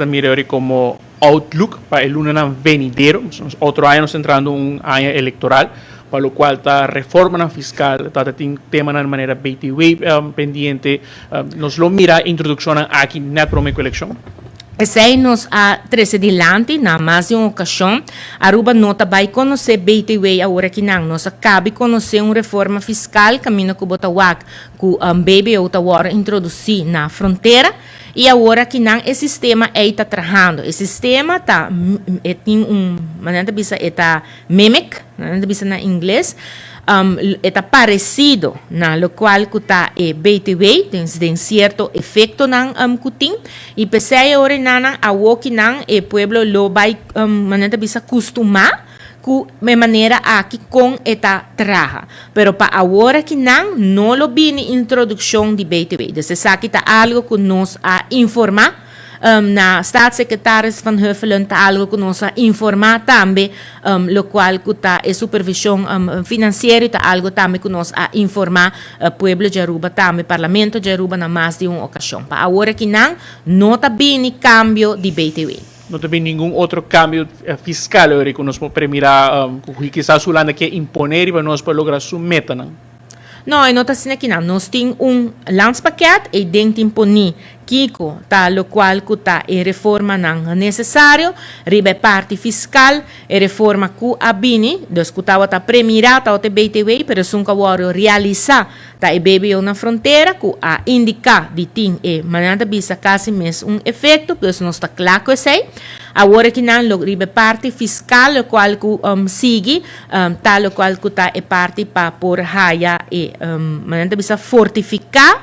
Ta mira ori como outlook pa e lunanan venidero. Otro aña nos ta entrando un aña electoral, pa locual ta reformanan fiscal, ta tin temanan manera BTW pendiente. Nos lo mira introduccionnan aki net prome cu eleccion? Esey nos a trece dilanti na mas di un ocasion. Aruba no ta bay conoce BTW awor akinan. Nos a cabi conoce un reforma fiscal caminda cu bo ta wak cu BBO ta wordo introduci na frontera. Y awor akinan e sistema ey ta trahando. E sistema ta, e tin un, manera ta bisa e ta mimic, manera ta bisa na ingles, e ta parecido na locual cu ta e BTW, den, den cierto efectonan cu tin. Y p'esey awor enanan, awokinan e pueblo lo bay, manera ta bisa, custuma cu e manera aki con e ta traha. Pero pa awor aki nan no lo bini introduccion di BTW. Dus esaki ta algo cu nos a informa na Staatssecretaris Van Huffelen, ta algo cu nos a informa tambe locual cu ta e supervision financiero y ta algo tambe cu nos a informa pueblo di Aruba tambe, Parlamento di Aruba na mas di un ocasion. Pa awor aki nan no ta bini cambio di BTW. No ta bin ningun otro cambio fiscal ori cu nos por premira cu kisas Hulanda kier impone riba nos pa logra su metanan? No, e no ta asina kinan. Nos tin un landspakket, ey den tin poni kico ta locual cu ta e reformanan necesario riba e parti fiscal, e reforma cu a bini, dus cu tawata premira tawata e BTW, pero esun cu a wordo realisa Ta e BBO na frontera cu a indica di tin e manera ta bisa casi mes un efecto, pues nos ta cla cu esey. Awor aki nan lo riba e parti fiscal locual cu sigui ta locual cu ta e parti pa por haya e manera ta bisa fortifica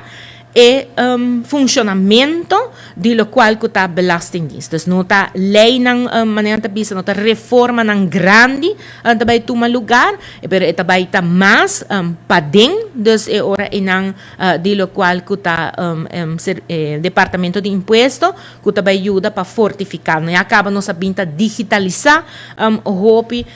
e funcionamento di locual cu ta Belastingdienst. Dus no ta leynan manera ta bisa, no ta reformanan grandi ta bay tuma lugar, pero e ta bay ta mas paden, dus e ora eynan di locual cu ta Departamento di Impuesto cu ta bay yuda pa fortifica. No ya caba nos a bin ta digitalisa hopi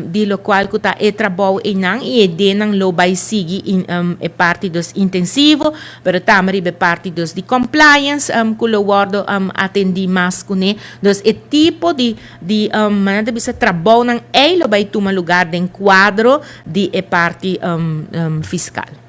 di locual cu ta e trabou eynan y e denan lo bay sigui e parti dus intensivo, pero tambe riba e parti dus di compliance cu lo wordo atendi mas cune. Dus e tipo di di manera ta bisa trabounan ey lo bay tuma lugar den cuadro di e parti fiscal.